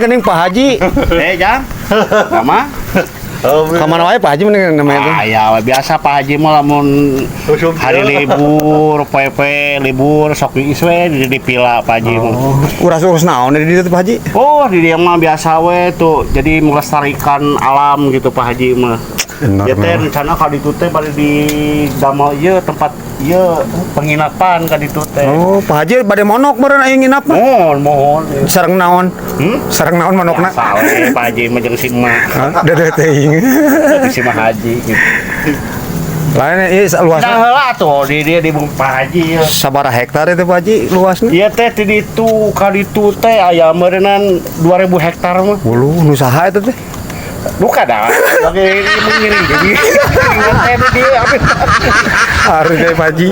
geuning, Pak Haji. Eh, Jang. Sama? Ka mana wae, Pak Haji, mending namanya teh? Ah, ya biasa Pak Haji mah lamun hari libur, poe-poe libur sok geus we di pila Pak Haji mah. Oh, urus-urus naon di dieu teh, Pak Haji? Oh, di dia mah biasa we tuh. Jadi melestarikan alam gitu Pak Haji mah. Benar, Ya teh benar. Rencana ka ditu teh bade di damel ieu tempat ieu penginapan ka ditu teh. Oh, Pak Haji bade mondok meureun aya nginap mah. Mohon, mohon. Sareng naon? Hmm? Sareng naon mondokna? Biasa we Pak Haji mah jeung si emak. Hah? Dedeh teuing. Si Mak Haji gitu. Lain ieu Nah, luasna heula tuh di dia di Pak Haji ya. Sabaraha hektar itu, Pak Haji, luasna? Ieu teh di ditu ka ditu teh aya meureunnan 2000 hektar mah. Wuluh, nu saha eta teh? Buka dah. Lagi mengiring jadi. Teh di dieu. Ari teh, Pak Haji.